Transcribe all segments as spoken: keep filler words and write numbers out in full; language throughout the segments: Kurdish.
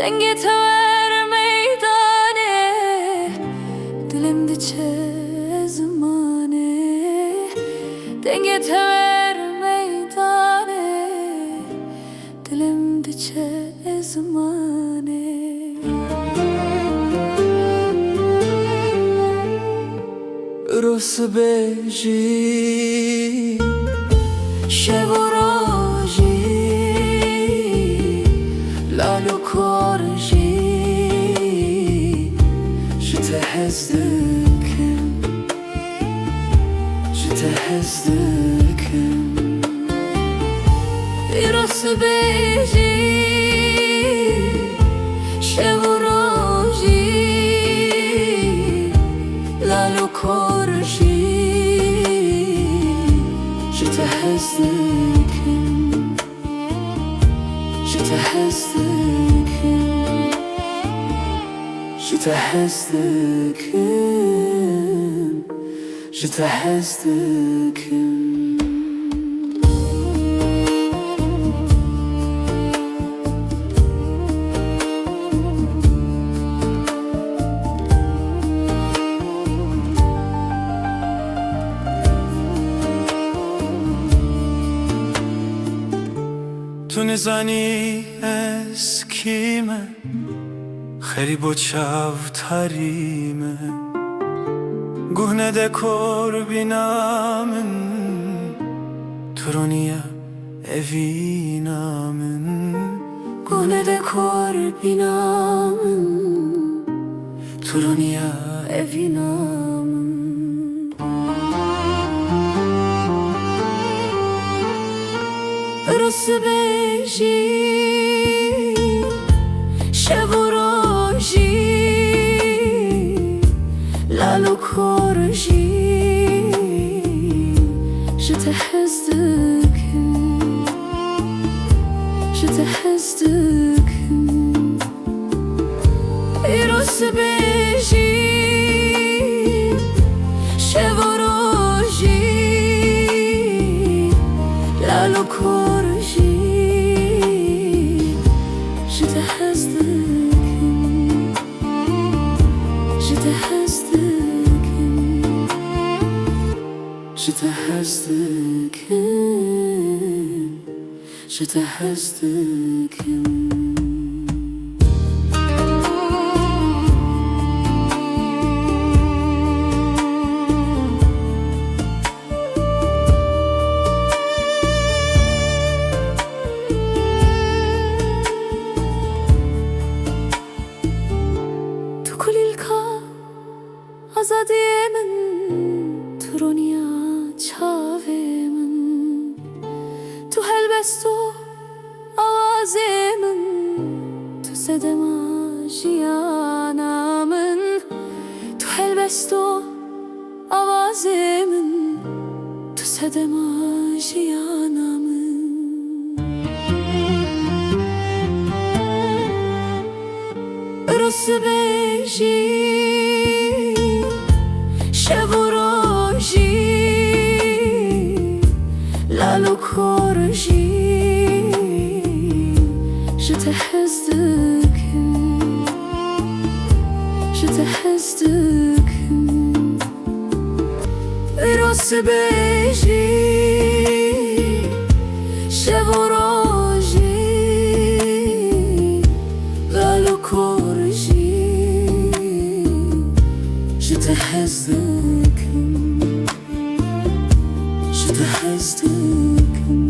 Dengê te wer meydanê, dilim diçe zimanê. Dengê te wer meydanê, dilim diçe zimanê. Rosbêjî, şev û rojî, lal û kor jî, ji te hez dikim, ji te hez dikim. Îro sibê jî, şev û rojî, lal û kor jî, ji te hez dikim, ji te hez dikim, ji te hez dikim, ji te hez dikim. Tu nizanî ez kî me, xerîb û çav tarî me. Guh nede kor bîna min, tu roniya evîna min. Guh nede kor bîna min, tu roniya evîna min. Rosbêjî, şev û rojî, lal û kor jî, ji te hez dikim, ji te hez dikim. Îro sibê jî, şev û rojî, lal û kor jî, ji te hez dikim, ji te hez dikim, ji te hez dikim, ji te hez dikim. Tu kulîlka azadiyê min, tu roniya çavê min, tu helbest û awazê min, tu sedema jiyana min, tu helbest û awazê min, tu sedema jiyana min. Rosbêjî, şev û rojî, lal û kor jî, ji te hez dikim, ji te hez dikim. Îro sibê jî, şev û rojî, lal û kor jî, ji te hez dikim, ji te hez dikim,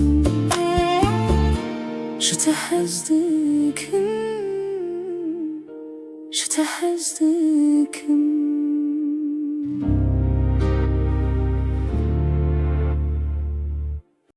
ji te hez dikim, ji te hez dikim.